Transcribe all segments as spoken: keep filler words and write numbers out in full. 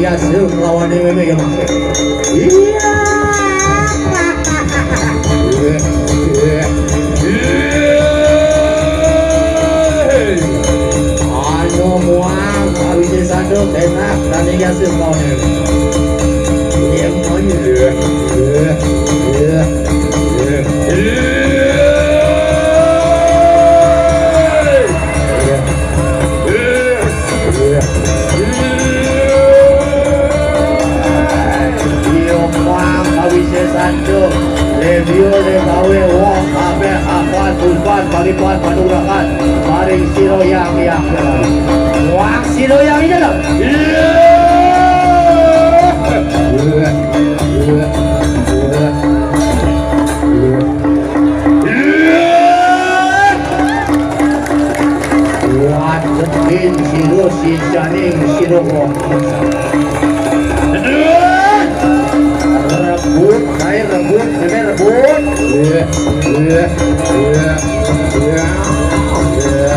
Hasil lawan ini memang ya, Mas. Iya. Ayo muang, habis satu, enak, tadi hasil lawan ini. Iya, iya, iya, iya. Iyo pang kawisésan tu. Lebio lebawe wong kabeh akan umpan palipat panurakan. Paring siro yang yang dalam. Wah siro yang ini dalam. Iya. Wadekin siro si janing siro wong. Rebut, ayo rebut, ini rebut. Iya, iya, iya, iya, iya.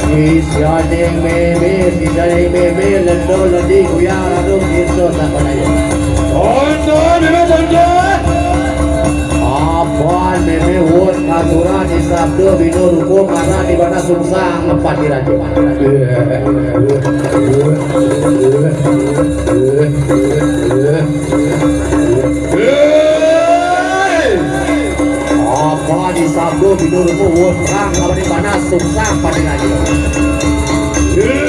Sisa ding meme, sisa ding meme, lendo lendi kuyang radu kinso sakonaya. Tonton, meme tonton. Apan meme wut katuran di sabda bina ruko karena di mana sungsang empat di raja. Hei! Apa di sabdo binur ku wut rang apa di panas sungsang pada lagi. Hei!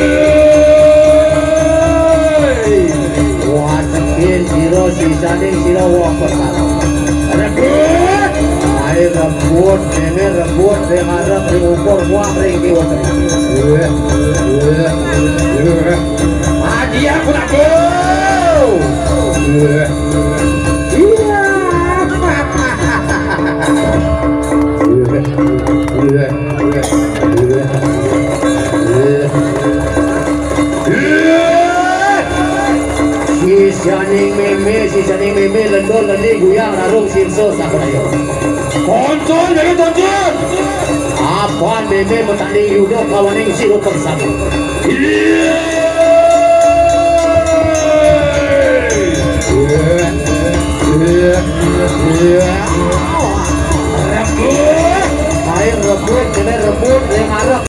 Wadekin siro sisaning siro wong pertama. Rebut! Ayo rebut, ini rebut, ring arep, ring ukur, wah, ring kiwat. Hadiah aku nak go. Iya. Sisaning meme, sisaning meme, lendo, lendi, guyang, larung, sirso, sakraya. Tonton, jadi tonton. Apan meme matanding yuda kawaning siro persami. Iya. Iya. Iya. Iya. Rebut. Ayo rebut, kena rebut, yang arep.